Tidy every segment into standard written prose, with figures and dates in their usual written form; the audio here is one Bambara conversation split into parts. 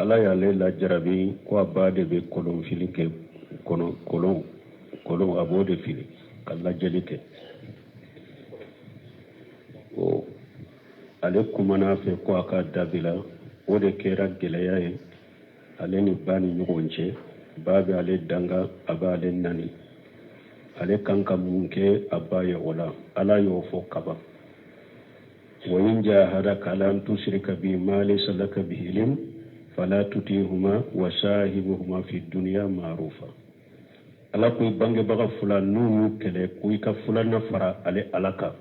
Ala y'ale lajarabi ko a ba de bɛ kolon fili kɛ kɔnɔ, kolon kolon a b'o de fili ka lajɛli kɛ. O ale kumana a fɛ ko a ka dabila, o de kɛra gɛlɛya ye ale ni ba ni ɲɔgɔn cɛ. Ba bɛ ale danga, a b'ale nani. Ale kan ka mun kɛ a ba ye o la? Ala y'o fɔ kaban: wa in jahadaka ala an tushrika bi ma laysa laka bihi ilm fala tutihuma wa sahibuhuma fi dunya ma'rufa. Ala ko i bangebaga fila n'u y'u kɛlɛ ko i ka filanan fara ale Ala kan,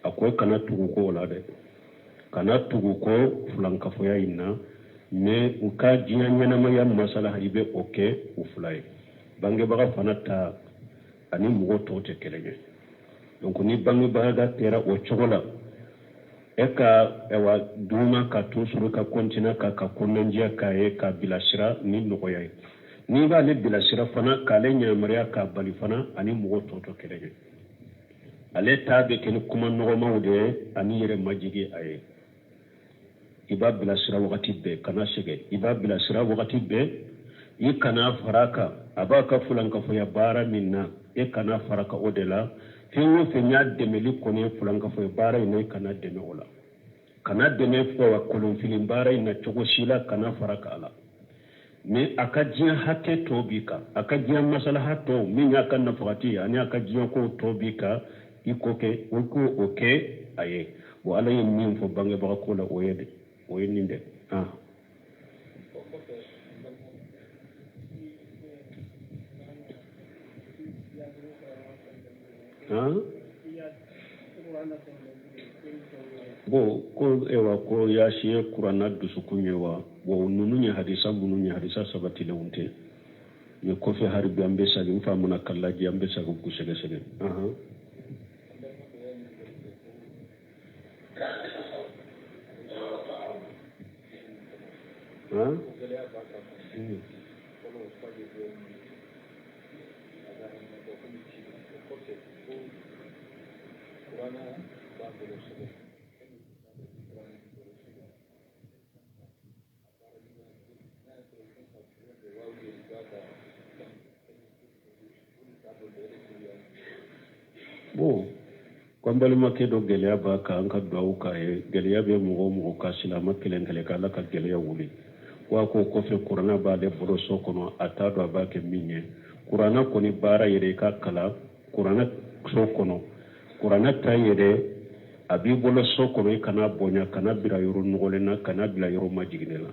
a ko i kana tugu ko o la dɛ, kana tugu ko filankafoya in na, mais u ka diɲɛ ɲɛnamaya masalaha, i bɛ o kɛ u fila ye. Bangebaga fana ta ani mɔgɔ tɔw tɛ kelen ye. Donc ni bangebaga kɛra o cogo la, e ka ɛwa duma ka to sɔrɔ ka kɔntina ka kɔnɔnajɛya k'a ye, k'a bilasira ni nɔgɔya ye. N'i b'ale bilasira fana, k'ale yamaruya k'a bali fana, ani mɔgɔ tɔw tɛ kelen ye. Ale ta bɛ kɛ ni kuma nɔgɔmaw de ye ani yɛrɛ majigi a ye. I b'a bilasira wagati bɛɛ, kana sɛgɛn. I b'a bilasira wagati bɛɛ, i kana fara a kan. A b'a ka fulankafoya baara min na, e kana fara kan o de la. Fɛn o fɛn y'a dɛmɛli kɔni ye fulankafoya baara in na, i kana dɛmɛ o la. Kana dɛmɛ fɔ wa kolonfili baara in na cogo si la, kana fara kan a la. Mais a ka diɲɛ hakɛ tɔ b'i kan, a ka diɲɛ masalaha tɔ min y'a ka nafagati ye ani a ka diɲɛ kow tɔ b'i kan, i k'o kɛ, o k'o o kɛ a ye. Bon, Ala ye min fɔ bangebaga ko la, o ye de o ye nin de ah. Han? Bon, ko ewa ko yaasi ye kuranna dusukun ye wa. Bon, ninnu ye hadisa minnu ye, hadisa sabatilenw tɛ. Mais kɔfɛ hari bi an bɛ sagin n faamuna ka lajɛ, an bɛ sagin k'u sɛgɛsɛgɛ. Ahan. Han? Bon, ko an balimakɛ dɔ gɛlɛya b'a kan, an ka duwawu k'a ye. Gɛlɛya bɛ mɔgɔ o mɔgɔ kan, silamɛ kelen kelen ka Ala ka gɛlɛya wuli. Wa ko kɔfɛ kuranna b'ale bolo so kɔnɔ, a t'a dɔn a b'a kɛ min ye. Kuranna kɔni baara yɛrɛ, i ka kalan kuranna so kɔnɔ, kuranna ta yɛrɛ a b'i bolo so kɔnɔ, i kana bonya, kana bila yɔrɔ nɔgɔlen na, kana bila yɔrɔ majiginnen na,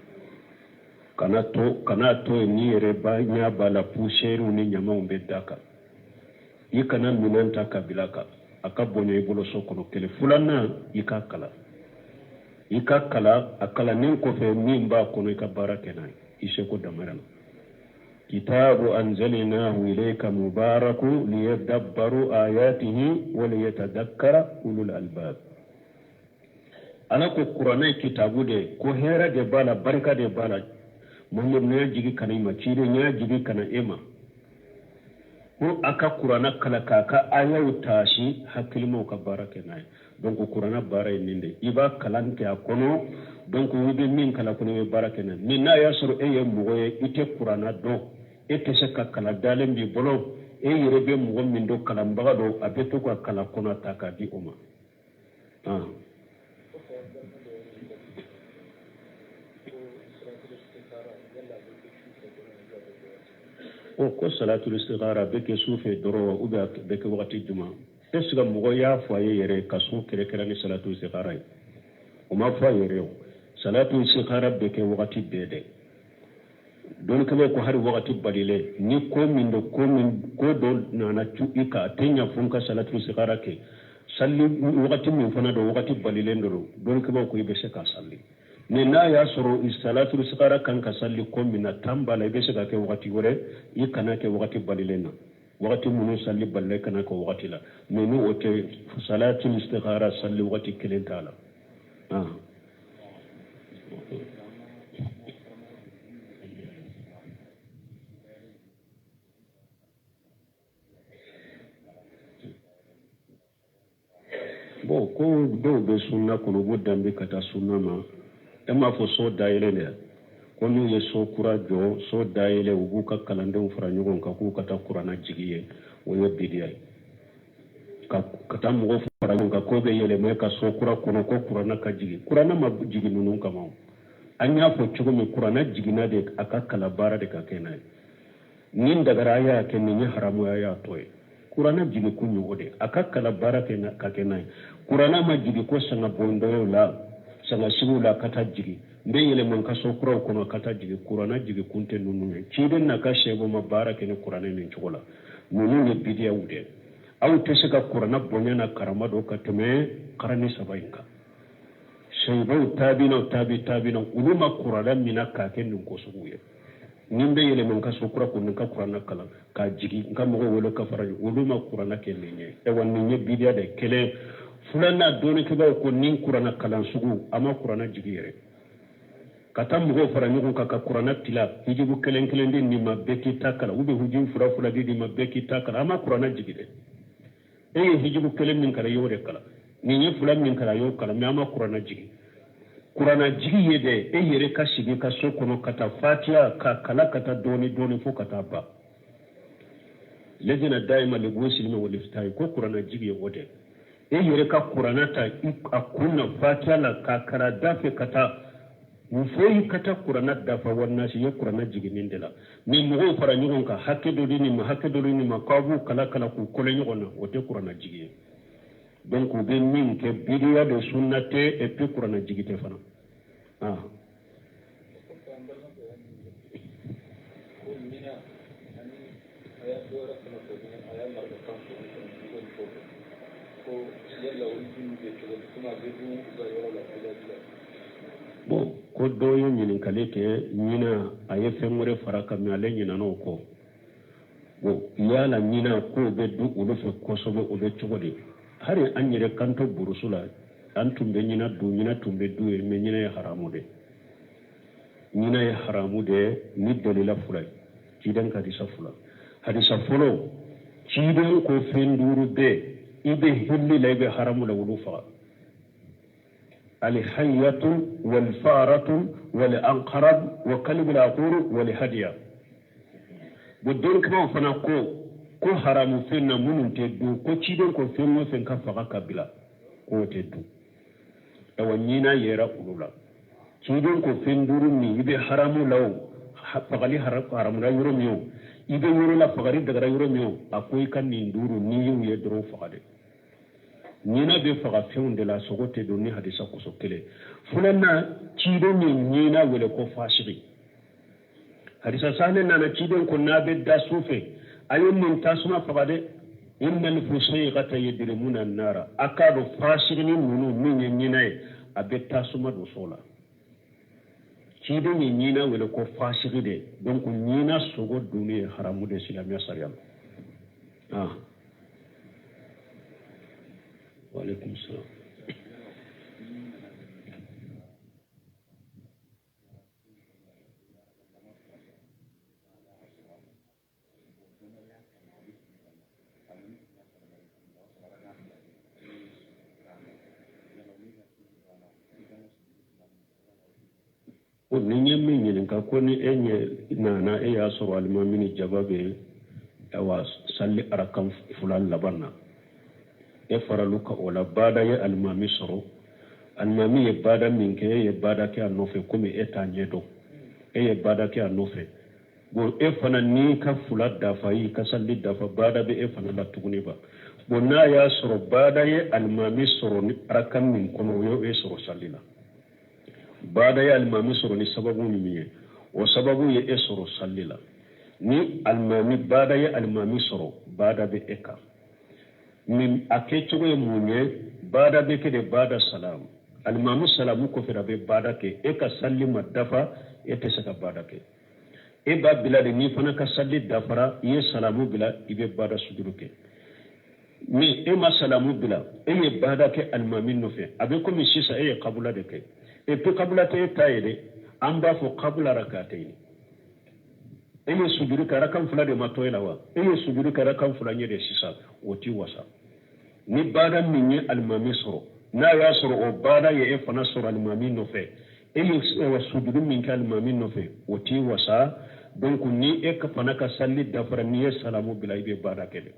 kana to kana to yen n'i yɛrɛ ba ɲɛ b'a la poussière ni ɲamanw bɛ da kan. I kana minɛn ta ka bila kan, a ka bonya i bolo so kɔnɔ. Kelen filanan, i ka kalan, i ka kalan. A kalannen kɔfɛ, min b'a kɔnɔ, i ka baara kɛ n'a ye i seko damara la. Kitabu anzalnahu ilayka mubaraku liyadabbaru ayatihi wa liyatadakkara ulul albab. Ala ko kuranɛ ye kitabu de ye, ko hɛrɛ de b'a la, barika de b'a la. Muhamadu, ne y'a jigi ka na i ma, ciden, n y'a jigi ka na e ma ko a ka kuranɛ kalan k'a ka ayaw taasi, hakilimaw ka baara kɛ n'a ye. Donc kuranɛ baara ye nin de, i b'a kalan kɛ a kɔnɔ. Donc i bɛ min kalan kɔnɔ, i bɛ baara kɛ n'a ye. Mais n'a y'a sɔrɔ e ye mɔgɔ ye, i tɛ kuranɛ dɔn, e tɛ se ka kalan, dalen b'i bolo, e yɛrɛ bɛ mɔgɔ min dɔn kalanbaga dɔn, a bɛ to ka kalan kɔnɔ ta k'a di o ma. Ah. O ko salatul istikhara bɛ kɛ su fɛ dɔrɔn wa, ou bien a bɛ kɛ wagati jumɛn? Est ce que mɔgɔ y'a fɔ a ye yɛrɛ ka su kɛrɛnkɛrɛn ni salatul istikhara ye? O ma fɔ a yɛrɛ. O salatul istikhara bɛ kɛ wagati bɛɛ dɛ. Dɔnnikɛlaw ko hali wagati balilen, ni ko min don, ko min ko dɔ nana cu i kan, a tɛ ɲɛ fo n ka salatul istikhara kɛ. Sali wagati min fana don, wagati balilen dɔ don, dɔnnikɛlaw ko i bɛ se ka sali. Mais n'a y'a sɔrɔ salatul istikhara kan ka sali ko min na, tan b'a la, i bɛ se ka kɛ wagati wɛrɛ, i kana kɛ wagati balilen na. Wagati minnu sali balila, i kana kɛ wagati la. Mais ni o tɛ, salatul istikhara sali wagati kelen t'a la. Ah. Bon, ko dɔw bɛ sunna kɔnɔ, u b'o danbe ka taa sunna ma. E m'a fɔ so dayɛlɛ de. Ko n'u ye so kura jɔ, so dayɛlɛ, u b'u ka kalandenw fara ɲɔgɔn kan k'u ka taa kuranna jigi ye, o ye bidiya ye. Ka taa mɔgɔw fara ɲɔgɔn kan k'o bɛ yɛlɛma ka so kura kɔnɔ ko kuranna ka jigin, kuranna ma jigin ninnu kama. An y'a fɔ cogo min, kuranna jiginna de a ka kalan, baara de ka kɛ n'a ye. Nin dagara, a y'a kɛ, nin ye haramu ye, a y'a to ye. Kuranna jigin kun ye o de, a ka kalan, baara ka kɛ n'a ye. Kuranna ma jigin ko sanga bondɔyɔw la, sanga sigiw la ka taa jigin, n bɛ yɛlɛma n ka so kuraw kɔnɔ ka taa jigin. Kuranna jigin kun tɛ ninnu ye. Ciden n'a ka sahabaw ma baara kɛ ni kuranɛ nin cogo la. Ninnu ye bidiyaw de. Aw tɛ se ka kuranna bonya n'a karama dɔn ka tɛmɛ karani saba in kan. Sahabaw, taabinaw, taabi taabinaw, olu ma kuranna minɛ k'a kɛ nin ko sugu ye. Ni n bɛ yɛlɛma n ka so kura kɔnɔ, n ka kuranna kalan k'a jigin, n ka mɔgɔw wele ka fara, olu ma kuranna kɛ nin ye. Ayiwa, nin ye bidiya de kelen. Filanan, dɔnnikɛbaaw ko nin kuranna kalan sugu, a ma kuranna jigi yɛrɛ. Ka taa mɔgɔw fara ɲɔgɔn kan ka kuranna tila, hijibu kelen kelen di nin ma, bɛɛ k'i ta kalan, ou bien hijibu fila fila di nin ma, bɛɛ k'i ta kalan, a ma kuranna jigi dɛ. E ye hijibu kelen min kalan, i y'o de kalan. Nin ye fila min kalan, a y'o kalan, mais an ma kuranna jigi. Kuranna jigi ye dɛ, e yɛrɛ ka sigi ka so kɔnɔ ka taa fatiya ka kalan, ka taa dɔɔni dɔɔni fo ka taa ban. Lejina dayima ligusilimi walifitayi ko kuranna jigi ye o dɛ. E yɛrɛ ka kuranna ta a kun na fatiya la k'a kalan da fɛ ka taa fo i ka taa kuranna dafa wanasi ye kuranna jiginni de la. Ni mɔgɔw fara ɲɔgɔn kan, hakɛ dɔ di nin ma, hakɛ dɔ di nin ma, k'aw b'u kala kala k'u kɔlɛ ɲɔgɔn na, o tɛ kuranna jigi ye. Donc u bɛ min kɛ, bidiya de, sunna tɛ, et puis kuranna jigi tɛ fana. Ah, bon, ko dɔ ye ɲininkali kɛ ɲina, a ye fɛn wɛrɛ fara kan, mais ale ɲinana o kɔ. Bon, yala ɲina k'o bɛ dun olu fɛ kosɛbɛ, o bɛ cogo di? Hali an yɛrɛ kan to burusu la, an tun bɛ ɲina dun, ɲina tun bɛ dun yen, mais ɲina ye haramu de, ɲina ye haramu de ni dalila fila ye, ciden ka hadisa fila. Hadisa fɔlɔ, ciden ko fɛn duuru bɛ i bɛ hilli la, i bɛ haramu la, olu faga: alhayyatu walfaratu walanqarab wa kalbul aqur walhadiya. Bon, dɔnnikɛbaaw fana ko haramu fɛn na minnu tɛ dun, ko ciden ko fɛn o fɛn ka faga ka bila, k'o tɛ dun. Awa, ɲina yera olu la. Ciden ko fɛn duuru min i bɛ haramu la, o fagali haramuna yɔrɔ min, o i bɛ yɔrɔ la fagali dagara yɔrɔ min, o a ko i ka nin duuru, n'i y'u ye dɔrɔn, faga de. Ɲina bɛ faga fɛnw de la, sogo tɛ don ni hadisa kosɔn kelen. Filanan, ciden ye ɲina wele ko fasigi. Hadisa sahale nana, ciden ko n'a bɛ da su fɛ, a ye nin tasuma faga dɛ, innal fusayqata yadrimuna nara. A k'a dɔn fasigini ninnu min ye ɲina ye, a bɛ tasuma don so la. Ciden ye ɲina wele ko fasigi de. Donc ɲina sogo dunni ye haramu de silamɛya sariya la. Ah, waaleykum salam. Ko ni ye min ɲininka ko ni e ɲɛ nana, e y'a sɔrɔ alimami ni jama bɛ, awa, sali arakan fila laban na, e faralu ka o la, baada ye alimami sɔrɔ, alimami ye baada min kɛ, e ye baada kɛ a nɔfɛ, komi e t'a ɲɛ dɔn, e ye baada kɛ a nɔfɛ. Bon, e fana n'i ka fila dafa, i ka sali dafa, baada bɛ e fana la tuguni ba. Bon, n'a y'a sɔrɔ baada ye alimami sɔrɔ ni arakan min kɔnɔ, o ye e sɔrɔ sali la. Baada ye alimami sɔrɔ ni sababu min ye, o sababu ye e sɔrɔ sali la. Ni alimami baada ye alimami sɔrɔ, baada bɛ e kan. Min a kɛcogo ye mun ye? Baada bɛ kɛ de baada salamu. Alimami salamu kɔfɛ, a bɛ baada kɛ. E ka sali ma dafa, e tɛ se ka baada kɛ. E b'a bila de, n'i fana ka sali dafara, i ye salamu bila, i bɛ baada sujuru kɛ. Ni e ma salamu bila, e ye baada kɛ alimami nɔfɛ, a bɛ komi sisan e ye kabula de kɛ. Et puis kabula tɛ e ta ye dɛ, an b'a fɔ kabula rakatayini. E ye sujuru kɛ, arakan fila de ma to e la wa? E ye sujuru kɛ arakan fila ɲɛ de sisan, o t'i wasa. Ni baada min ye alimami sɔrɔ, n'a y'a sɔrɔ o baada ye e fana sɔrɔ alimami nɔfɛ, E ye sujudu min kɛ alimami nɔfɛ, o t'i wasa. Donc ni e ka fana ka sali dafara, n'i ye salamu bila, i bɛ baara kɛ dɛ.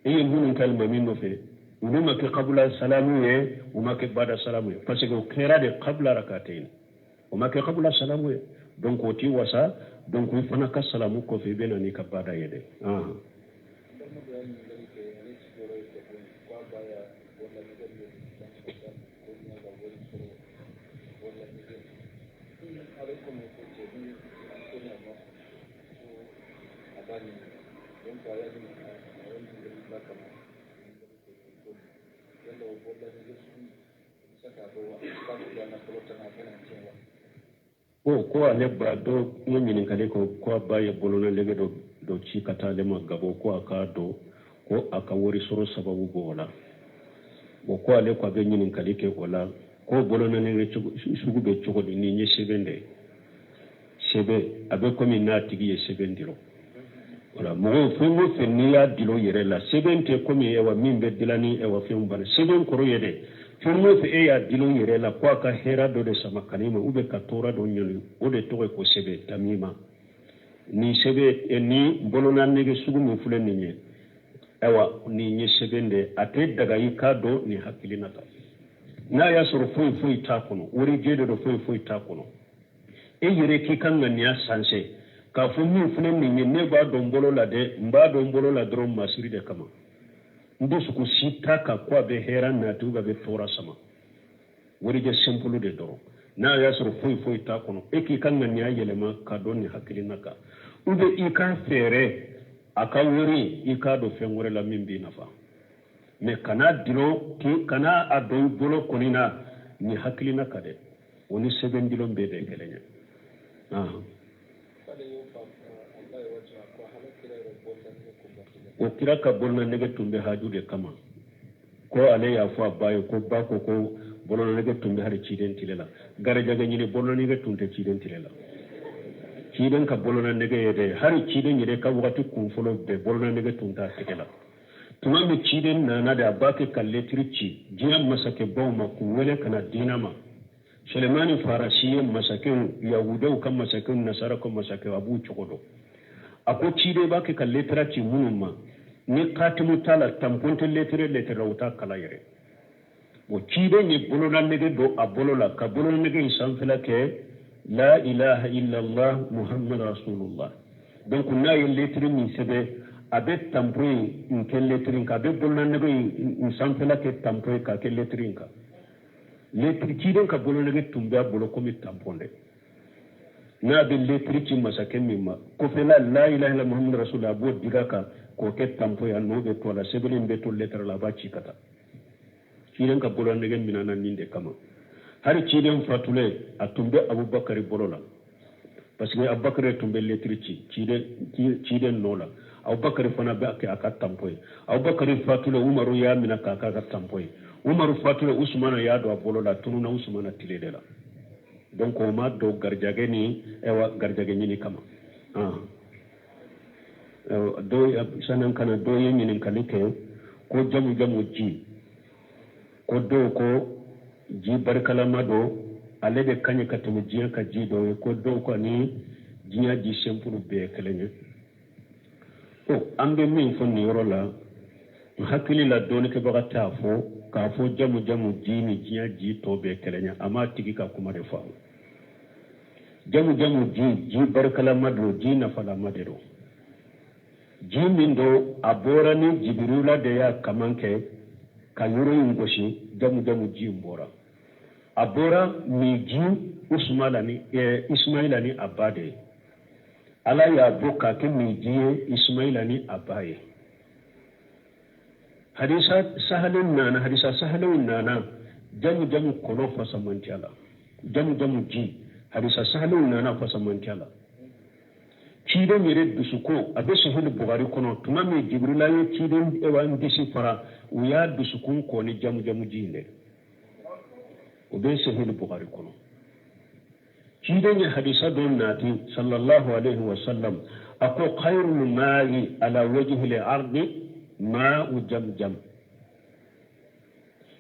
E ye minnu kɛ alimami nɔfɛ, olu ma kɛ kabula salamu ye, u ma kɛ bada salamu ye, parce que o kɛra de kabula rakatayn, o ma kɛ kabula salamu ye. Donc o t'i wasa. Donc i fana ka salamu kɔfɛ, i bɛ na n'i ka baada ye dɛ. Ko ale ba dɔ ye ɲininkali ko ko a ba ye bolonalege dɔ ci ka taa ale ma Gabon, ko a k'a dɔn ko a ka wari sɔrɔ sababu b'o la. Bon, ko ale ko a bɛ ɲininkali kɛ o la, ko bolonalege sugu bɛ cogo di? Ni ye sɛbɛn de ye, sɛbɛn a bɛ komi n'a tigi ye sɛbɛn dilo. Wala mɔgɔw, fɛn o fɛn n'i y'a dilo yɛrɛ la, sɛbɛn tɛ komi ɛwa min bɛ dilan ni ɛwa fɛnw bana. Sɛbɛn kɔrɔ ye dɛ, fɛn o fɛn e y'a dilo yɛrɛ la ko a ka hɛrɛ dɔ de sama ka n'i ma, ou bien ka tɔɔrɔ dɔ ɲɔni, o de tɔgɔ ye ko sɛbɛn, tamima. Ni sɛbɛn ni bolona nege sugu min filɛ nin ye, ayiwa, nin ye sɛbɛn de, a tɛ daga i k'a dɔn nin hakilina kan. N'a y'a sɔrɔ foyi foyi t'a kɔnɔ, warijɛ de don, foyi foyi t'a kɔnɔ, e yɛrɛ k'i ka ŋaniya sanse k'a fɔ min filɛ nin ye, ne b'a dɔn bolo la dɛ, n b'a dɔn bolo la dɔrɔn masiri de kama, n dusukun si t'a kan ko a bɛ hɛrɛ nati ou a bɛ tɔɔrɔ sama, warijɛ simple de dɔrɔn. N'a y'a sɔrɔ foyi foyi t'a kɔnɔ, e k'i ka ŋaniya yɛlɛma ka dɔn nin hakilina kan, ou bien i k'a fɛɛrɛ a ka wari i k'a dɔn fɛn wɛrɛ la min b'i nafa, mais kana dilo, kana a dɔn i bolo kɔni na nin hakilina kan dɛ. O ni sɛbɛn dilon bɛɛ de kelen ye. O kira ka bolonanege tun bɛ haju de kama, ko ale y'a fɔ a ba ye ko ba ko ko bolonanege tun bɛ hali ciden tile la. Garijɛgɛ ɲini bolonanege tun tɛ ciden tile la. Ciden ka bolonanege ye dɛ, hali ciden yɛrɛ ka wagati kunfɔlɔ bɛɛ bolonanege tun t'a tɛgɛ la. Tuma min ciden nana de, a b'a kɛ ka lɛtiri ci diɲɛ masakɛbaw ma k'u wele ka na diinɛ ma. Sulemani Farasi ye masakɛw, yahudaw ka masakɛw, nasara ka masakɛw, a b'u cogo dɔn. A ko ciden b'a kɛ ka lɛtira ci minnu ma, ni katimu t'a la, tampon tɛ lɛtɛrɛ la, u t'a kala yɛrɛ. O ciden ye bolonanege don a bolo la, ka bolonanege in sanfɛla kɛ la ilaha illallah muhammad rasulullah. Donc n'a ye lɛtiri min sɛbɛn, a bɛ tampon in kɛ lɛtiri in kan, a bɛ bolonanege in sanfɛla kɛ tampon ye k'a kɛ lɛtiri in kan. Lɛtiri ciden ka bolonanege tun bɛ a bolo komi tampon dɛ. N'a bɛ lɛtiri ci masakɛ min ma, kɔfɛla la ilaha illallah muhammad rasulullah, a b'o diga kan k'o kɛ tampon ye, a nɔ bɛ to a la, sɛbɛnni in bɛ to lɛtɛrɛ la, a b'a ci ka taa. Ciden ka bolonanege minɛna nin de kama. Hali ciden fatulen, a tun bɛ Abubakari bolo la, parce que Abubakari tun bɛ lɛtiri ci ciden nɔ la. Abubakari fana bɛ kɛ a ka tampon ye. Abubakari fatulen, Umaru y'a minɛ k'a k'a ka tampon ye. Umaru fatulen, Usumana y'a don a bolo la, tununa Usumana tile de la. Donc o ma don garijɛgɛ ni ɛwa garijɛgɛ ɲini kama. Dɔw sanan kana dɔw ye ɲininkali kɛ ko jamu jamu ji, ko dɔw ko ji barikalama don, ale de ka ɲi ka tɛmɛ diɲɛ ka ji dɔw ye, ko dɔw ko ni diɲɛ ji simple bɛɛ ye kelen ye. An bɛ min fɔ nin yɔrɔ la, n hakili la dɔnnikɛbaga t'a fɔ k'a fɔ jamu jamu ji ni diɲɛ ji tɔ bɛɛ kelen ye, a m'a tigi ka kuma de faamu. Jamu jamu ji, ji barikalama don, ji nafalama de don. Ji min don, a bɔra ni Jibirila de y'a kaman kɛ ka yɔrɔ in gosi, jamu jamu ji in bɔra. A bɔra min ji Usumana ni Ismaila ni a ba de ye. Ala y'a bɔ k'a kɛ min ji ye Ismaila ni a ba ye. Hadisa sahalen nana, hadisa sahalenw nana jamu jamu kɔnɔ fasamantiya la, jamu jamu ji, hadisa sahalenw nana fasamantiya la. Ciden yɛrɛ dusukun a bɛ Sahih Bukhari kɔnɔ, tuma min Jibirila ye ciden ewa n disi fara, u y'a dusukun kɔ ni jamu jamu ji in dɛ, o bɛ Sahih Bukhari kɔnɔ. Ciden ye hadisa dɔ nati sallallahu alaihi wa sallam, a ko khayrul ma'i ala wajhi al-ardi ma'u jamjam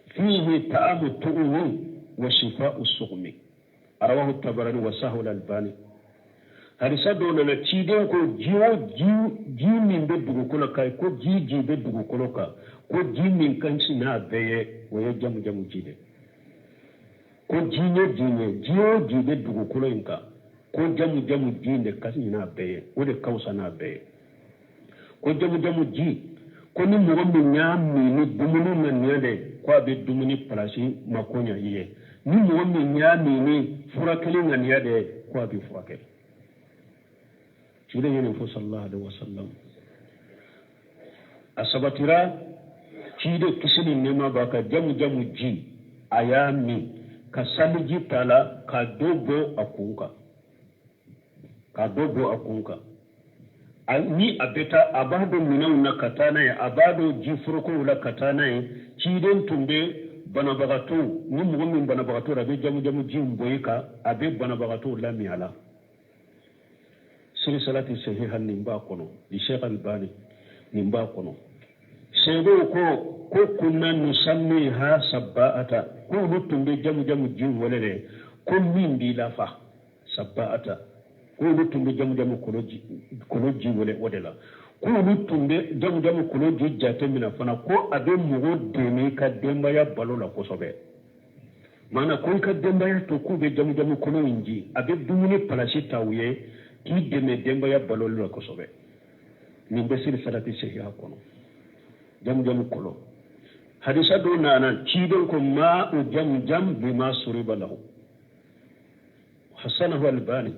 fihi ta'amu tu'mi wa shifa'u suqmi. Rawahu Tabarani wa sahahu Albani. Hadisa dɔw nana ciden ko ji o ji ji min bɛ dugukolo kan ko ji ji bɛ dugukolo kan ko ji min ka ɲi n'a bɛɛ ye o ye jamu jamu ji de ko ji ye ji ye ji o ji bɛ dugukolo in kan ko jamu jamu ji de ka ɲi n'a bɛɛ ye o de ka fisa n'a bɛɛ ye ko jamu jamu ji ko ni mɔgɔ min y'a min ni dumuni ŋaniya de ko a bɛ dumuni palasi mako ɲa i ye ni mɔgɔ min y'a min ni furakɛli ŋaniya de ko a bɛ furakɛ ciden ye nin fɔ sallallahu alaihi wasallam a sabatira ciden kisi ni nɛɛma b'a kan jamu jamu ji a y'a min ka saliji t'a la ka dɔ bɔ a kun kan ka dɔ bɔ a kun kan ni a bɛ taa a b'a don minɛnw na ka taa n'a ye a b'a don ji forokow la ka taa n'a ye ciden tun bɛ banabagatɔw ni mɔgɔ min banabagatɔ la a bɛ jamu jamu ji in bɔ i kan a bɛ banabagatɔw lamin a la sirisalati sahiha nin b'a kɔnɔ li Sheikh Albani nin b'a kɔnɔ seedew ko ko kunna nusammiha sabbaata k'olu tun bɛ jamu jamu ji in wele dɛ ko min b'i lafa sabbaata k'olu tun bɛ jamu jamu kolo ji wele o de la k'olu tun bɛ jamu jamu kolo ji jate minɛ fana ko a bɛ mɔgɔ dɛmɛ i ka denbaya balo la kosɛbɛ maana ko i ka denbaya to k'u bɛ jamu jamu kolo in ji a bɛ dumuni palasi ta u ye k'i dɛmɛ denbaya baloli la kosɛbɛ nin bɛ sirisalati sahiha kɔnɔ jamu jamu kolo hadisa dɔ nana ciden ko ma'u jam jam bima suriba lahu hasanahu Albani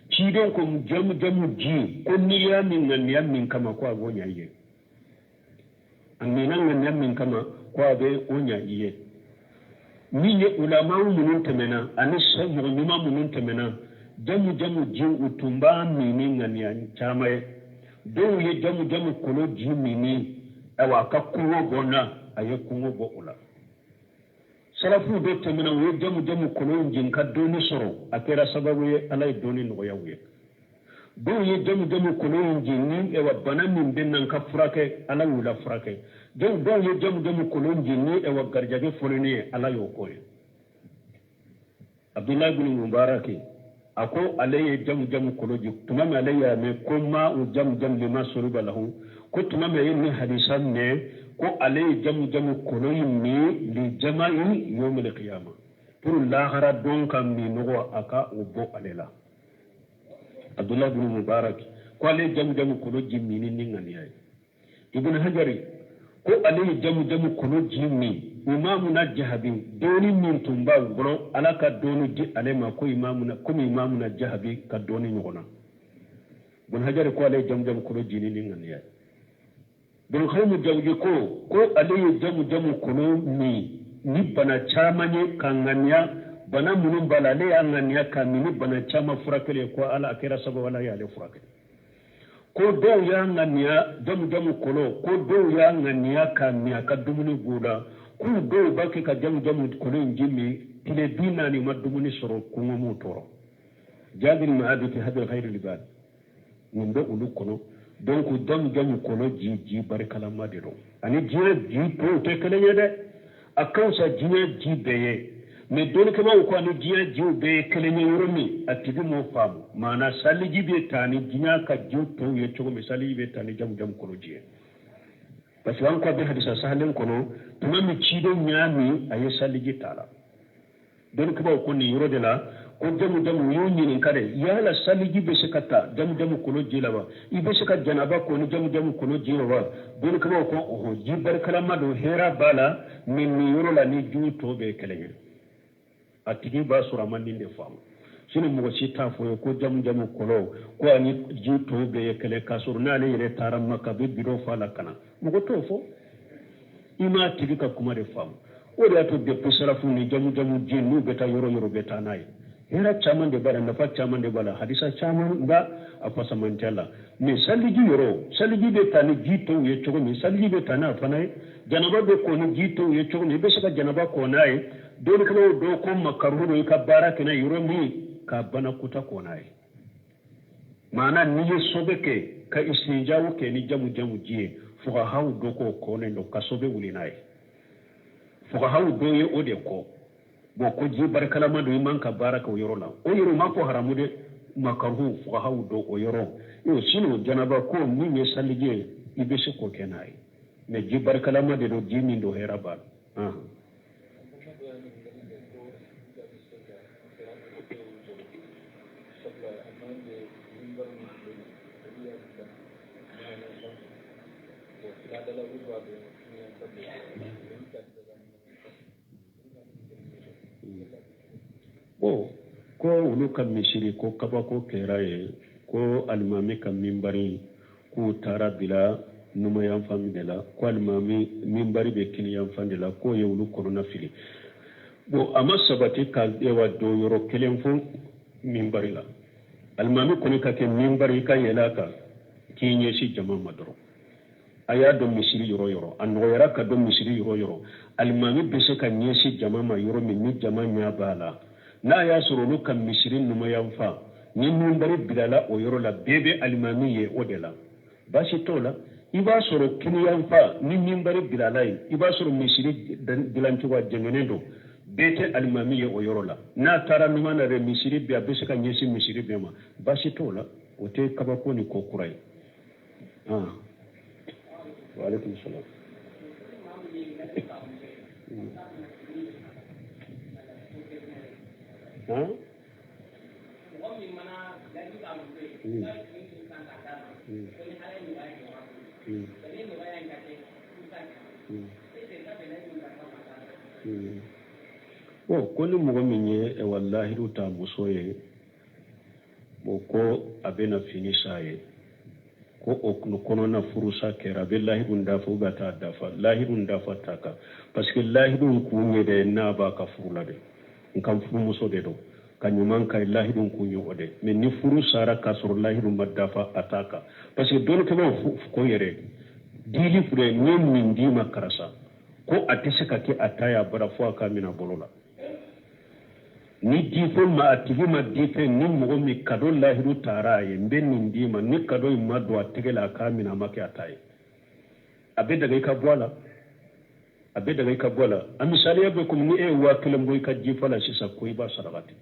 ciden ko jamu jamu ji ko n'i y'a min ŋaniya min kama ko a b'o ɲa i ye a minna ŋaniya min kama ko a bɛ o ɲa i ye min ye ulamaw minnu tɛmɛna ani mɔgɔ ɲuman minnu tɛmɛna jamu jamu ji u tun b'a min ni ŋaniya caman ye dɔw ye jamu jamu kolo ji min ni ayiwa a ka kungo bɔ n na a ye kungo bɔ o la salafuw dɔ tɛmɛna u ye jamu jamu kolo in jigin ka dɔɔni sɔrɔ a kɛra sababu ye ala ye dɔɔni nɔgɔya u ye dɔw ye jamu jamu kolo in jigin ni ayiwa bana min bɛ na ka furakɛ ala y'u la furakɛ dɔw ye jamu jamu kolo in jigin ni ayiwa garijɛgɛ fɔlɔ ye ala y'o k'o ye Abdullahi bin Mubaraki a ko ale ye jamu jamu kolo ji tuma min ale y'a mɛn ko ma'u jam jam lima suriba lahu ko tuma min a ye nin hadisa mɛn ko ale ye jamu jamu kolo in min li jama'i yawmil qiyama pour lahara don ka minnɔgɔ a ka o bɔ ale la Abdullahi bin Mubarak ko ale ye jamu jamu kolo ji min ni ŋaniya ye Ibn Hajari ko ale ye jamu jamu kolo ji min imamuna Jahabi dɔɔni min tun b'a bolo ala ka dɔɔni di ale ma ko imamuna komi imamuna Jahabi ka dɔɔni ɲɔgɔn na Ibn Hajari ko ale ye jamu jamu kolo ji ni ŋaniya ye Ibn Qayyim Jawzi ko ko ale ye jamu jamu kolo min ni bana caman ye ka ŋaniya bana minnu b'a la ale y'a ŋaniya ka min ni bana caman furakɛli ye ko ala a kɛra sababu ala y'ale furakɛ ko dɔw y'a ŋaniya jamu jamu kolo ko dɔw y'a ŋaniya ka min a ka dumuni b'u la k'u dɔw b'a kɛ ka jamu jamu kolo in ji min tile 40 ma dumuni sɔrɔ kɔngɔ m'u tɔɔrɔ Jabir Ma'abiti Hadil Khairi Libad nin bɛ olu kɔnɔ donc jamu jamu kolo ji ji barikalama de don ani diɲɛ ji tɔw tɛ kelen ye dɛ a ka fisa diɲɛ ji bɛɛ ye mais dɔnnikɛbaaw ko ani diɲɛ jiw bɛɛ ye kelen ye yɔrɔ min a tigi m'o faamu maana saliji bɛ taa ni diɲɛ ka jiw tɔw ye cogo min saliji bɛ taa ni jamu jamu kolo ji ye parce que an ko a bɛ hadisa sahalen kɔnɔ tuma min ciden y'a min a ye saliji t'a la dɔnnikɛbaaw ko nin yɔrɔ de la ko jamu jamu u y'u ɲininka de yala saliji bɛ se ka ta jamu jamu kolo ji la wa i bɛ se ka janaba ko ni jamu jamu kolo ji la wa dɔnnikɛbaaw ko ɔhɔ ji barikalama don hɛrɛ b'a la mais nin yɔrɔ la ni jiw tɔ bɛɛ ye kelen ye a tigi b'a sɔrɔ a ma nin de faamu sini mɔgɔ si t'a fɔ ye ko jamu jamu kolo ko ani ji tɔw bɛɛ ye kelen k'a sɔrɔ n'ale yɛrɛ taara Maka a bɛ bidɔn fa la ka na mɔgɔ t'o fɔ i m'a tigi ka kuma de faamu o de y'a to depuis salafu ni jamu jamu ji n'u bɛ taa yɔrɔ yɔrɔ bɛ taa n'a ye hɛrɛ caman de b'a la nafa caman de b'a la hadisa caman b'a a fasamantiya la mais saliji yɔrɔ saliji bɛ taa ni ji tɔw ye cogo min saliji bɛ taa n'a fana ye janaba bɛ ko ni ji tɔw ye cogo min i bɛ se ka janaba ko n'a ye dɔnnikɛlaw dɔw ko makaruhu don i ka baara kɛ n'a ye yɔrɔ min ka banakuta ko n'a ye maana n'i ye sobe kɛ ka istinjaw kɛ ni jamu jamu ji ye fuqahaw dɔ k'o kɔnnen don ka sobe wuli n'a ye fuqahaw dɔ ye o de kɔ Bon, ko ji barikalama don, i man ka baara kɛ o yɔrɔ la. O yɔrɔ ma ko haramu dɛ, makaruhu fuqahaw don o yɔrɔ. Yo, sinon janaba ko min ye saliji ye, i bɛ se k'o kɛ n'a ye, mais ji barikalama de don, ji min don hɛrɛ b'a la. Bon, ko olu ka misiri ko kabako kɛra ye, ko alimami ka minbari k'u taara bila numayanfan min de la, ko alimami minbari bɛ kiniyanfan de la, k'o ye olu kɔnɔna fili. Bon, a ma sabati ka ewa don yɔrɔ kelen fo minbari la. Alimami kɔni ka kɛ minbari, i ka yɛlɛ a kan k'i ɲɛsin jama ma dɔrɔn. A y'a dɔn misiri yɔrɔ yɔrɔ, a nɔgɔyara ka dɔn misiri yɔrɔ yɔrɔ, alimami bɛ se ka ɲɛsin jama ma yɔrɔ min ni jama ɲɛ b'a la. N'a y'a sɔrɔ olu ka misiri numayanfan ni minbari bilala o yɔrɔ la, bɛɛ bɛ alimami ye o de la, baasi t'o la. I b'a sɔrɔ kiniyanfan ni minbari bilala yen, i b'a sɔrɔ misiri dilancogo a jɛngɛnnen don, bɛɛ tɛ alimami ye o yɔrɔ la. N'a taara numan na dɛ, misiri bɛɛ a bɛ se ka ɲɛsin misiri bɛɛ ma, baasi t'o la, o tɛ kabako ni ko kura ye. Wa alaikum salam. Han? Bon, ko ni mɔgɔ min ye lahidu ta muso ye, bon, ko a bɛna fini san ye, ko o kɔnɔna furusa kɛra, a bɛ lahidu dafa ou bien a t'a dafa? Lahidu dafa t'a kan, parce que lahidu kun ye de n'a b'a ka furu la de, n ka furumuso de don ka ɲuman ka lahidu kun ye o de. Mais ni furu sara k'a sɔrɔ lahidu ma dafa, a t'a kan, parce que dɔnnikɛlaw ko yɛrɛ dili filɛ, n ye nin d'i ma karisa, ko a tɛ se ka kɛ a ta ye a bara fo a k'a minɛ a bolo la. Ni difɛn ma a tigi ma difɛn, ni mɔgɔ min kado lahidu taara a ye, n bɛ nin d'i ma, ni kado in ma don a tɛgɛ la, a k'a minɛ, a ma kɛ a ta ye. A bɛ daga i ka bɔ a la, a bɛ daga i ka bɔ a la. A misaliya bɛ komi ni e ye 1000 bɔ i ka jifa la sisan, ko i b'a sarakati,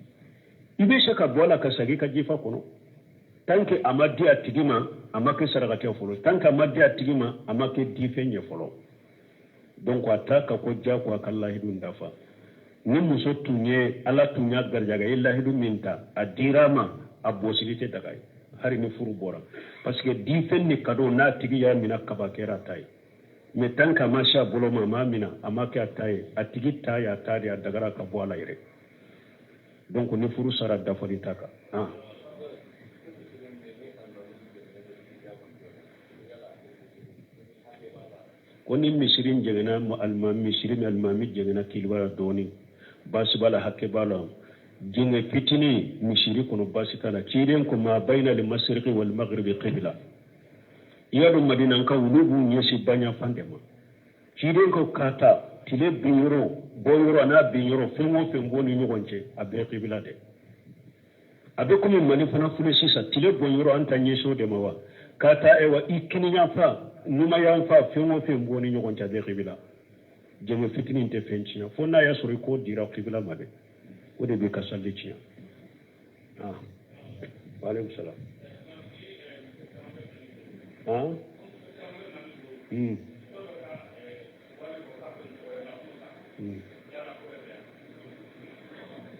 i bɛ se ka bɔ a la ka segin i ka jifa kɔnɔ, tant que a ma di a tigi ma, a ma kɛ sarakati ye fɔlɔ, tant que a ma di a tigi ma, a ma kɛ difɛn ye fɔlɔ. Donc a ta ka ko diyagoya ka lahidu dafa. Ni muso tun ye ala tun y'a garijɛgɛ ye lahidu min ta, a dira a ma, a bɔsili tɛ daga ye hali ni furu bɔra, parce que difɛn ni kado n'a tigi y'a minɛ kaba kɛra a ta ye. Mais tant que a ma se a bolo ma, a ma minɛ, a ma kɛ a ta ye, a tigi ta y'a ta de, a dagara ka bɔ a la yɛrɛ. Donc ni furu sara, dafali t'a kan. Ah. Ko ni misiri jɛngɛnna, alimami misiri min alimami jɛngɛnna kiliba la dɔɔni, baasi b'a la, hakɛ b'a la. Jɛngɛ fitinin misiri kɔnɔ, baasi t'a la. Ciden ko ma bayina li masiriki wal magribi qibla. I y'a dɔn madinankaw olu b'u ɲɛsin baɲafan de ma. Ciden ko k'a ta tile bin yɔrɔ bɔ yɔrɔ n'a bin yɔrɔ, fɛn o fɛn b'o ni ɲɔgɔn cɛ, a bɛɛ qibla de. A bɛ komi Mali fana filɛ sisan, tile bɔ yɔrɔ an ta ɲɛsin o de ma wa, k'a ta ewa i kiniyanfan numayanfan, fɛn o fɛn b'o ni ɲɔgɔn cɛ, a bɛ qibla. Jɛngɛ fitinin tɛ fɛn tiɲɛ, fo n'a y'a sɔrɔ i k'o dira qibla ma dɛ, o de b'i ka sali tiɲɛ. Ah, wa aleykum salam. Ah,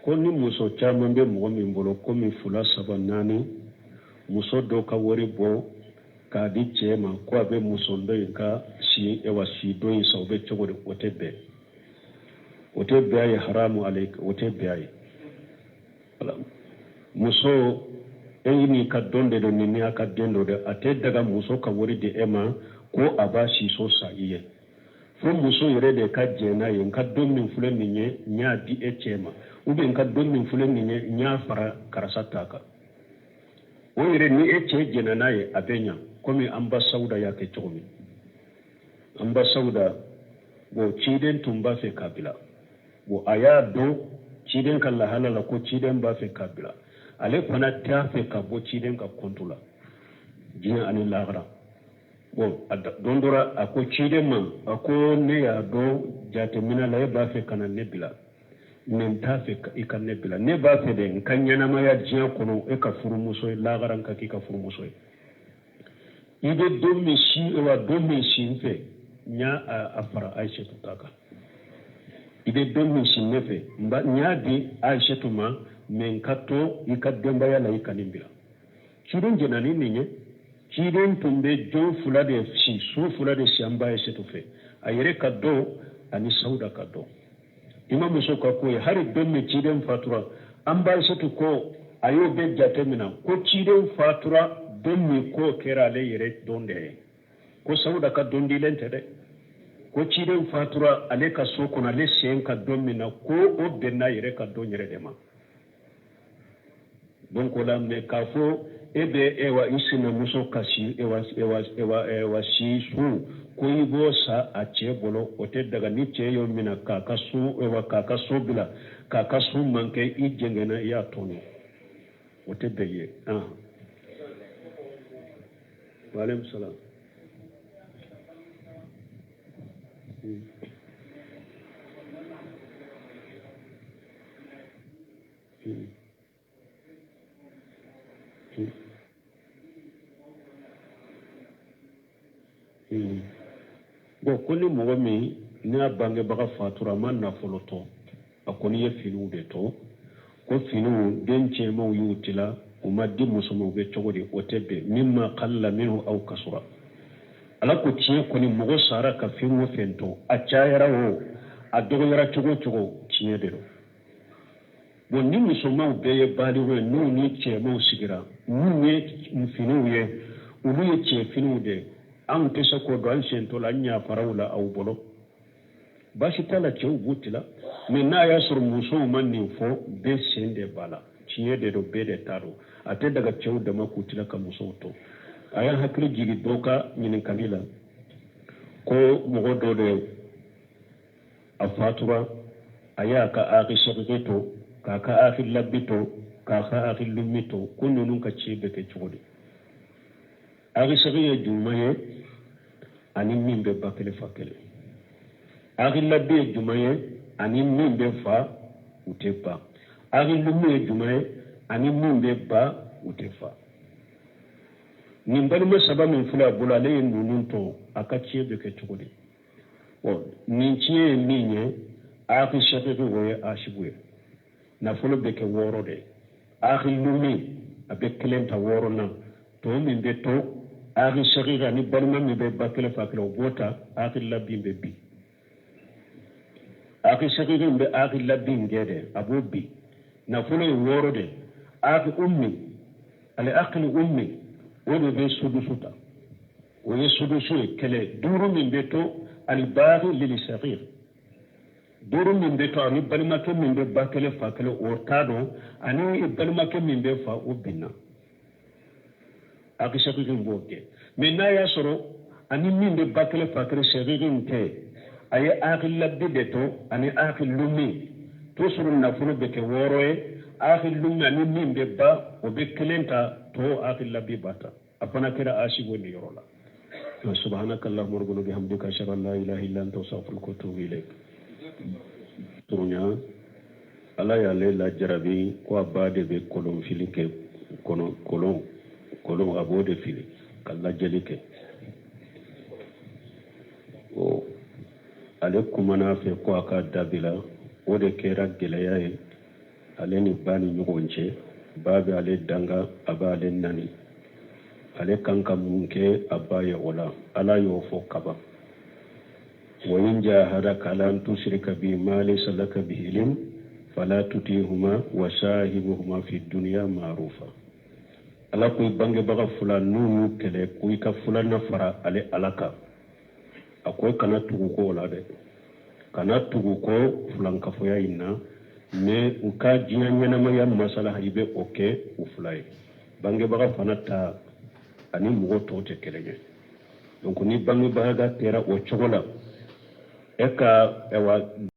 Ko ni muso caman bɛ mɔgɔ min bolo, komi 2, 3, 4, muso dɔ ka wari bɔ k'a di cɛ ma ko a bɛ muso dɔ in ka si ewa si dɔ in san, o bɛ cogo di? O tɛ bɛn, o tɛ bɛn a ye, haramu ale, o tɛ bɛn a ye. Muso e n'i ka dɔn de don, nin ni a ka den don dɛ. A tɛ daga muso ka wari di e ma ko a b'a siso san i ye, fo muso yɛrɛ de ka jɛn n'a ye. N ka don min filɛ nin ye, n y'a di e cɛ ma, ou bien n ka don min filɛ nin ye, n y'a fara karisa ta kan. O yɛrɛ ni e cɛ jɛnna n'a ye, a bɛ ɲa, komi an ba Sawuda y'a kɛ cogo min. An ba Sawuda, bon, ciden tun b'a fɛ k'a bila. Bon, a y'a dɔn ciden ka lahala la ko ciden b'a fɛ k'a bila, ale fana t'a fɛ ka bɔ ciden ka kɔntu la diɲɛ ani lahara. Bon, a don dɔ la, a ko ciden ma, a ko ne y'a dɔn jateminɛ la e b'a fɛ ka na ne bila. Mais n t'a fɛ i ka ne bila, ne b'a fɛ de n ka ɲɛnamaya diɲɛ kɔnɔ e ka furumuso ye, lagara n ka k'i ka furumuso ye. I bɛ don min si wa don min si n fɛ, n y'a a fara Ayisetu ta kan. I bɛ don min si ne fɛ, n y'a di Ayisetu ma, mais n ka to i ka denbaya la, i ka nin bila. Ciden jɛnna ni nin ye. Ciden tun bɛ jɔn fila de si, su fila de si an ba Ayisetu fɛ, a yɛrɛ ka dɔ ani Sawuda ka dɔ. I ma muso ka ko ye. Hali don min ciden fatura, an ba Ayisetu ko a y'o bɛɛ jate minɛ ko ciden fatura don min, k'o kɛra ale yɛrɛ don de ye, ko Sawuda ka don dilen tɛ dɛ, ko ciden fatura ale ka so kɔnɔ, ale sen ka don min na, ko o bɛnna yɛrɛ ka don yɛrɛ de ma. Donc o la, mais k'a fɔ e bɛ ewa i sinamuso ka si ewa ewa ewa ewa si su ko i b'o sa a cɛ bolo, o tɛ daga. Ni cɛ y'o minɛ k'a ka so ewa k'a ka so bila, k'a ka so mankɛ, i jɛngɛnna, i y'a tɔɲɔ, o tɛ bɛn ye. Waaleykum salaam. Bon, ko ni mɔgɔ min n'a bangebaga fatura, a ma nafolo to, a kɔni ye finiw de to, ko finiw den cɛmanw y'u tila, u ma di muso ma, u bɛ cogo di? O tɛ bɛn. Mimma qalla minhu aw kasura, Ala ko tiɲɛ kɔni, mɔgɔ sara ka fɛn o fɛn to, a cayara o, a dɔgɔyara cogo o cogo, tiɲɛ de don. Bon, ni musomanw bɛɛ ye baliku ye, n'u ni cɛmanw sigira, minnu ye finiw ye, olu ye cɛ finiw de ye, anw tɛ se k'o dɔn, an sentɔ la, an yafara u la aw bolo, baasi t'a la, cɛw b'u tila. Mais n'a y'a sɔrɔ musow ma nin fɔ, bɛɛ sen de b'a la, tiɲɛ de don, bɛɛ de ta don. A tɛ daga cɛw dama k'u tila ka musow to. A y'an hakili jigin dɔ ka ɲininkali la, ko mɔgɔ dɔ de a fatura, a y'a ka akhi shakiki to, k'a ka akhi labi to, k'a ka akhi lummi to, ko ninnu ka tiɲɛ bɛ kɛ cogo di? Akhi shakiki ye jumɛn ye ani min bɛ ba kelen fa kelen? Akhi labi ye jumɛn ye ani min bɛ fa u tɛ ba? Akhi lummi ye jumɛn ye ani min bɛ ba u tɛ fa? Nin balima saba min filɛ a bolo, ale ye ninnu to, a ka tiɲɛ bɛ kɛ cogo di? Nin tiɲɛ ye min ye, akhi shakiki, o ye asibu ye, nafolo bɛ kɛ wɔɔrɔ de ye. Akhi lummi, a bɛ kelen ta wɔɔrɔ na, tɔ min bɛ to, akhi shakiki ani balima min bɛ ba kelen fa kelen, o b'o ta. Akhi labi bɛ bin, akhi shakiki bɛ akhi labi gɛn dɛ, a b'o bin, nafolo ye wɔɔrɔ de. Akhi ummi, ale akhi ummi, o de bɛ sudusu ta, o ye sudusu ye kɛlɛ. Duuru min bɛ to, alibari lili sagir, duuru min bɛ to, ani balimakɛ min bɛ ba kelen fa kelen, o t'a dɔn, ani balimakɛ min bɛ fa, o binna, akhi shakiki b'o kɛ. Mais n'a y'a sɔrɔ ani min bɛ ba kelen fa kelen, shakiki tɛ, a ye akhi labi de to ani akhi lummi to sɔrɔ, nafolo bɛ kɛ wɔɔrɔ ye. Akhi lummi ani min bɛ ba, o bɛ kelen ta, tɔ akhi labi b'a ta. A fana kɛra asibo nin yɔrɔ la. Subhanaka allahumma rabbana bihamdika, ashhadu an la ilaha illa anta, astaghfiruka wa atubu ilayk. Turunya, Ala y'ale lajarabi ko a ba de bɛ kolon fili kɛ kɔnɔ, kolon kolon, a b'o de fili ka lajɛli kɛ. O ale kumana a fɛ ko a ka dabila, o de kɛra gɛlɛya ye ale ni ba ni ɲɔgɔn cɛ. Ba bɛ ale danga, a b'ale nani, ale kan ka mun kɛ a ba ye o la? Ala y'o fɔ kaban: wa in jahadaka ala an tushrika bi ma laysa laka bihi ilm fala tutihuma wa sahibuhuma fi dunya ma'rufa. Ala ko i bangebaga fila n'u y'u kɛlɛ ko i ka filanan fara ale Ala kan, a ko kana tugu ko o la dɛ, kana tugu ko filankafoya in na, mais u ka diɲɛ ɲɛnamaya masala, i bɛ o kɛ u fila ye. Bangebaga fana ta ani mɔgɔ tɔw tɛ kelen ye. Donc ni bangebaga kɛra o cogo la, e ka ɛwa.